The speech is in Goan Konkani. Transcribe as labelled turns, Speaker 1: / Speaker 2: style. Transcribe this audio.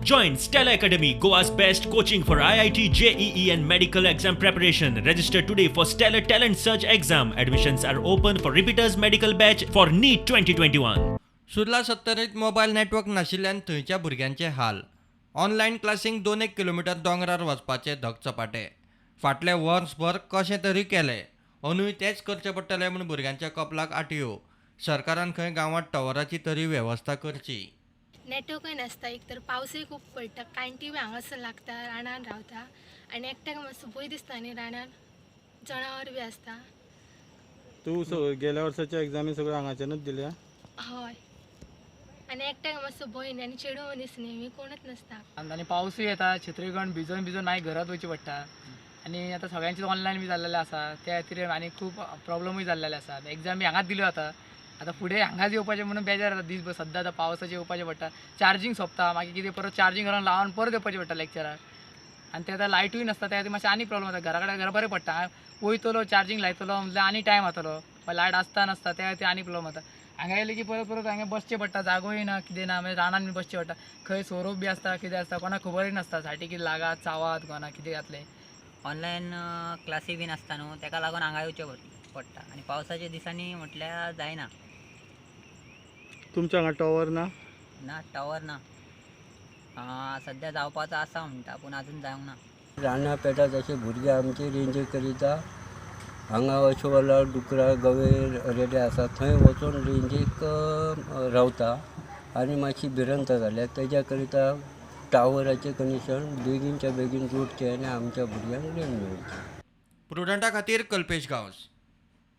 Speaker 1: Join Stella Academy, Goa's best coaching for IIT, JEE, and medical exam preparation. Register today for Stellar Talent Search exam. Admissions are open for repeaters medical batch for NEET 2021.
Speaker 2: Surla सत्तरीत mobile network नाशिल्ल्यान थंयच्या भुरग्यांचे हाल. ऑनलायन क्लासींक दोन एक किलोमिटर दोंगरार वचपाचे धकचपाटे. फाटलें वर्सभर कशें तरी केलें, अंदूय तेंच करचें पडटलें म्हूण भुरग्यांच्या कपलाक आटयो. सरकारान खंय गांवांत टॉवराची तरी वेवस्था करची.
Speaker 3: नेटवर्कूय नासता, एक तर पावसूय खूब पडटा, कांटी बी हांगासर लागता. रानान रावता आनी एकट्याक मातसो भंय दिसता न्ही, रानान जनावर बी आसता.
Speaker 4: तूं गेल्या वर्साच्या एग्जामी सगळ्यो हांगाच्यानूच दिल्या?
Speaker 3: हय, आनी एकट्याक मातसो भंय न्ही, आनी चेडूं मनीस न्ही मी, कोणूच नासता.
Speaker 5: आनी पावसूय येता, छत्री घेवन भिजोवन भिजोवन मागीर घरात वयचें पडटा. आनी आतां सगळ्यांचें ऑनलायन बी जाल्लेलें आसा, त्या खातीर आनी खूब प्रॉब्लमूय जाल्लेले आसा. एग्जाम बी हांगाच दिल्यो जाता, आतां फुडें हांगाच येवपाचें म्हणून बेजार जाता दीसभर. सद्दां आतां पावसाचें येवपाचें पडटा, चार्जींग सोंपता, मागीर कितें परत चार्जींग घरान लावन परत येवपाचें पडटा लेक्चराक. आनी ते आतां लायटूय नासता, त्या खातीर मातशें आनी प्रॉब्लम जाता. घरा कडेन घरा बरें पडटा, वयतलो चार्जींग लायतलो म्हणल्यार आनी टायम जातलो, लायट आसता नासता, त्या खातीर आनी प्रॉब्लम जाता. हांगा येयलें की परत परत हांगा बसचें पडटा, जागोय ना, कितें ना, मागीर रानान बी बसचें पडटा. खंय सोरोप बी आसता, कितें आसता कोणाक खबरूय नासता, साठी कितें लागात चावात कोणाक कितें जातलें.
Speaker 6: ऑनलायन क्लासी बीन आसता न्हू, तेका लागून हांगा येवचें पडटा. आनी पावसाच्या दिसांनी म्हटल्यार जायना.
Speaker 4: तुमच्या हांगा टॉवर ना?
Speaker 6: ना, टावर ना. सद्या जावपाचो आसा म्हणटा, पूण आजून जावंक ना.
Speaker 7: रानां पेटा तशे भुरगे आमचे रेंजे करिता हांगा अशें वला डुकरां गवे रेडे आसा थंय वचून रेंजीक रावता आनी मातशी भिरंत जाल्या. तेज्या करिता टावराचें कनेक्शन बेगीनच्या बेगीन जोडचें आनी आमच्या भुरग्यांक रेंज मेळची.
Speaker 2: प्रुडंटा खातीर कल्पेश गांवस.